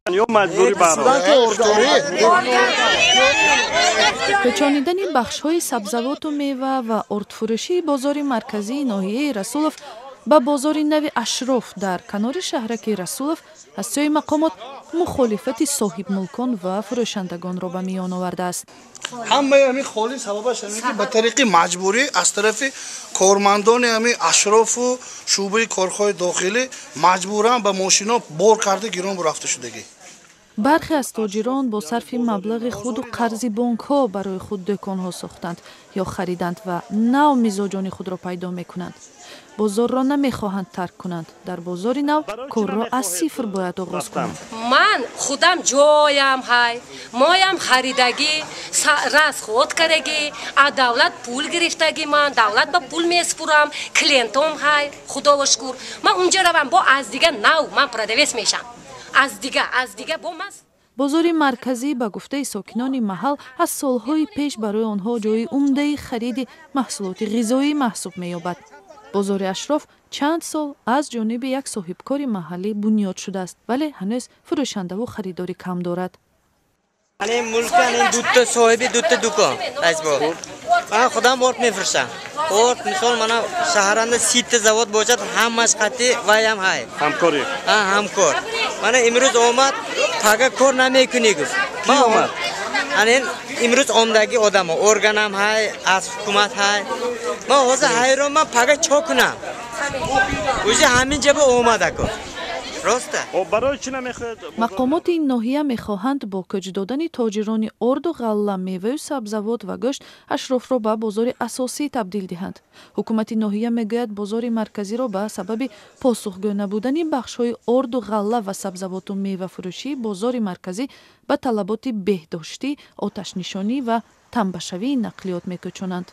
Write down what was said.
Ё маҷбурӣ баро. Кӯчонидани бахшҳои сабзавоту мева ва ордфурӯшии бозори марказии ноҳияи Расулов ба бозори нави Ашроф дар канори шаҳраки Расулов аз сӯи мақомот мухолифати соҳибмулкон ва фурӯшандагонро ба миён овардааст. Ҳамаи ҳамин холи сабабаш ҳамин ки ба тариқи маҷбурӣ аз тарафи кормандони ҳамин Ашрофу шӯъбаи корҳои дохилӣ маҷбуран ба мошино бор карда гирон рафта шудагӣ. Бархе аз тоҷирон бо сарфи маблағи худу қарзи бонкҳо барои худ дӯконҳо сохтанд ё хариданд ва нав мизоҷони худро пайдо мекунанд. Бозорро намехоҳанд тарк кунанд. Дар бозори нав корро аз сифр бояд оғоз кунанд. Ман худам ҷоям ҳай, моям харидагӣ, расход кардагӣ, аз давлат пул гирифтагӣ, ман давлат ба пул меспурам, клиентом ҳай, худоро шукр. Ман унҷа равам, бо аз дига нав ман продавец мешам. Аз дига бо ман. Бозори марказӣ, ба гуфтаи сокинони маҳал, аз солҳои пеш барои онҳо ҷои умдаи хариди маҳсулоти ғизоӣ маҳсуб меёбад. Бозори Ашроф чанд сол аз ҷониби як соҳибкори маҳаллӣ бунёд шудааст, вале ҳанӯз фурӯшандаву харидори кам дорад. Дута соҳиби дута дукон ман худам орд мефурӯшам. Орд, мисол, мана шаҳранда 30-та завод бошад, ҳамаш қати ваям ҳай. Ҳамкорӣ. Ҳамкор. Мана имрӯз омад, пага кор намекунӣ, гуфт. Ки омад? Ан имрӯз омдаги одамо, органам ҳай, аз ҳукумат ҳай. Ман ҳозир ҳайрон, ман пага чо кунам? Уже ҳамин ҷаба омадако. Роста. Барои чӣ намехоҳед? Мақомоти ин ноҳия мехоҳанд бо кӯч додани тоҷирони орду ғалла, меваю сабзавот ва гӯшт Ашрофро ба бозори асосӣ табдил диҳанд. Ҳукумати ноҳия мегӯяд, бозори марказиро ба сабаби посухгӯ набудани бахшҳои орду ғалла ва сабзавоту мевафурӯшии бозори марказӣ ба талаботи беҳдоштӣ, оташнишонӣ ва тамбашавии нақлиёт мекӯчонанд.